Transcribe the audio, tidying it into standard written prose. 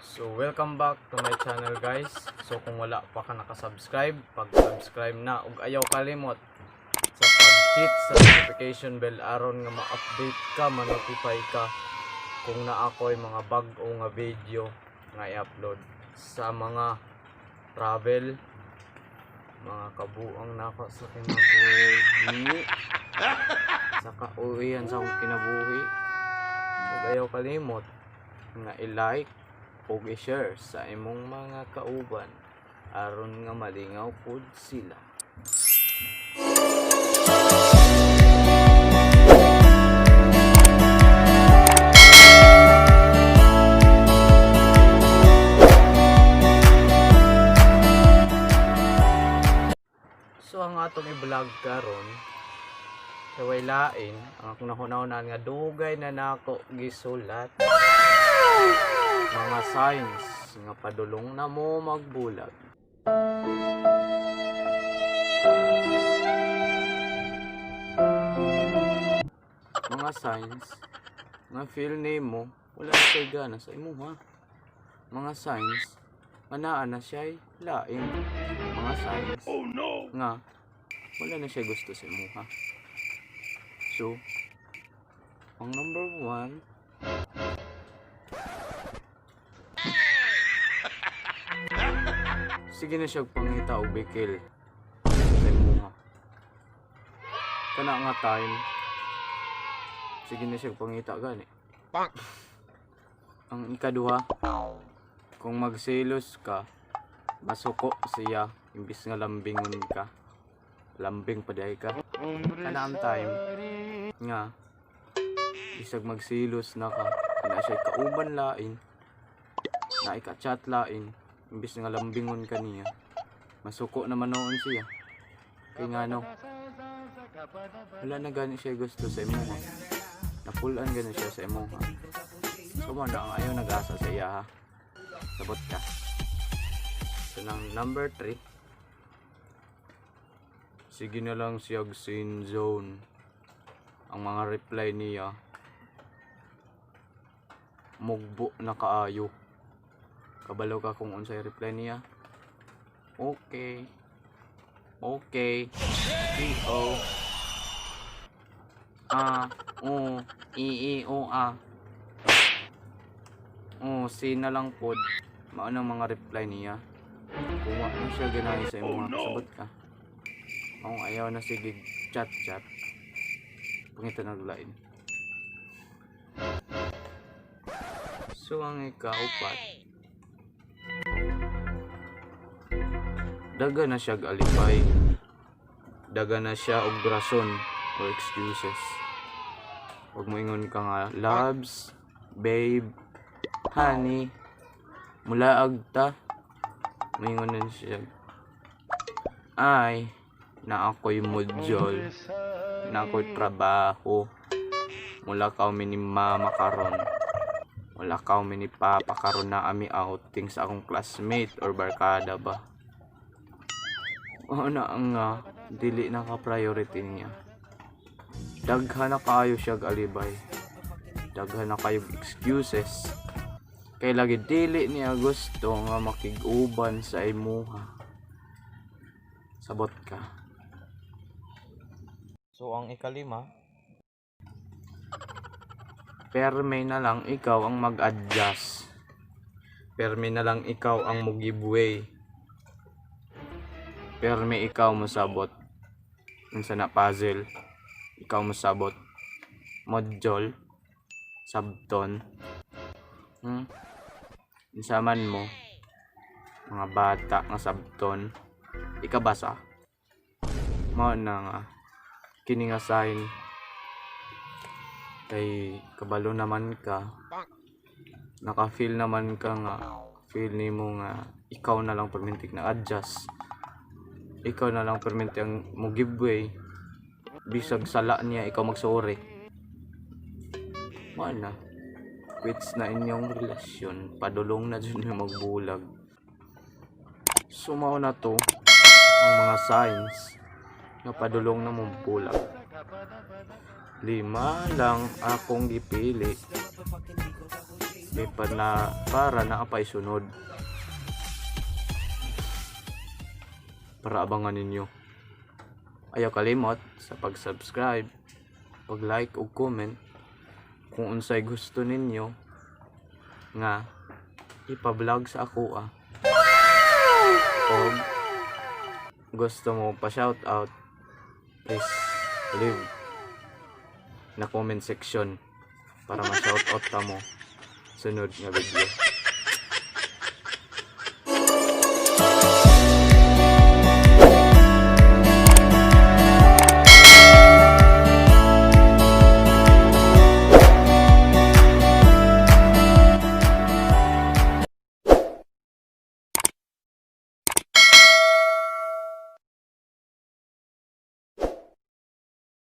So welcome back to my channel, guys. So kung wala pa ka nakasubscribe, pag-subscribe na ug ayaw kalimot sa pag-hit sa notification bell aron nga ma-update ka, ma-notify ka kung naa ko'y mga bag-o nga video nga i-upload sa mga travel, mga kabuang nako sa kinabuhi, sa kauwian sa akong kinabuhi. Ug ayaw kalimot nga i-like ug i-share sa imong mga kauban aron nga malingaw pud sila. So ang atong i-vlog karon kay way lain ang akong nahuna nga dugay na nako gisulat, mga signs nga padulong na mo magbulag. Mga signs nga feel nimo wala na kay gana sa imuha. Mga signs nga naa na siya'y lain. Mga signs Oh no! nga wala na siya gusto sa imuha. So, ang number one, sige na siya pangita og bikil sa imuha. Kana nga time, sige na siya pangita gani. Bonk. Ang ikaduha, kung magselos ka, masuko siya imbis nga lambingon ka. Lambing pa diay ka. Kana ang time nga isag magselos na ka, na siya kauban lain, na ika-chat lain, imbis nga lambingon ka niya, masuko naman noon siya. Kay ngano, wala na gani siya gusto sa imuha. Napulaan gani siya sa imuha. So mo na ang ayaw nag-asa sa iya ha. Sabot ka. So nang number 3, sige na lang siya seen zone. Ang mga reply niya, mugbo na kaayo. Kabalo ka kung unsay reply niya? Okay. Okay. C O A O I I O A. O C na lang pod. Mao nang mga reply niya. Kung wa na siya ganahin sa imong Oh, no. sabot ka. Kung ayaw na sige chat chat. Pangita na lain. So ang ikaupat, daga na siya alibay. Daga na siya og rason or excuses. Huwag mo ingon ka nga, "Loves, babe, honey, mulaag ta." Moingon na siya, "Ay, naa ako'y module, naa ako'y trabaho, mulakaw mi ni mama karon, mulakaw mi ni papa karon, naa mi outing sa akong classmate or barkada ba." Oo na nga, dili na ka priority niya. Daghan na kaayo siya alibay. Daghan na kayo excuses. Kay lagi dili niya gusto nga makig-uban sa imuha. Sabot ka. So ang ikalima, perme na lang ikaw ang mag-adjust. Perme na lang ikaw ang mo-give way. Perme ikaw mosabot. Unsa na puzzle? Ikaw mosabot. Module. Sabton. Unsa man mo? Mga bata nga sabton. Ikabasa. Mao na nga kini nga sign kay kabalo naman ka, naka-feel naman ka nga feel nimo nga ikaw na lang permintik na adjust, ikaw na lang perminti ang mo give way, bisag sala niya ikaw magsorry, mao na quits na inyong relasyon, padulong na jud na magbulag. So mao na to ang mga signs nga padulong na mong bulag. Lima lang akong gipili. Kay para, para naa pay sunod. Para abangan ninyo. Ayaw kalimot sa pag-subscribe, pag-like ug comment kung unsay gusto ninyo nga ipa-vlog sa ako ah. O gusto mo pa shout out, please leave na comment section para ma-shout out ta mo sunod nga video.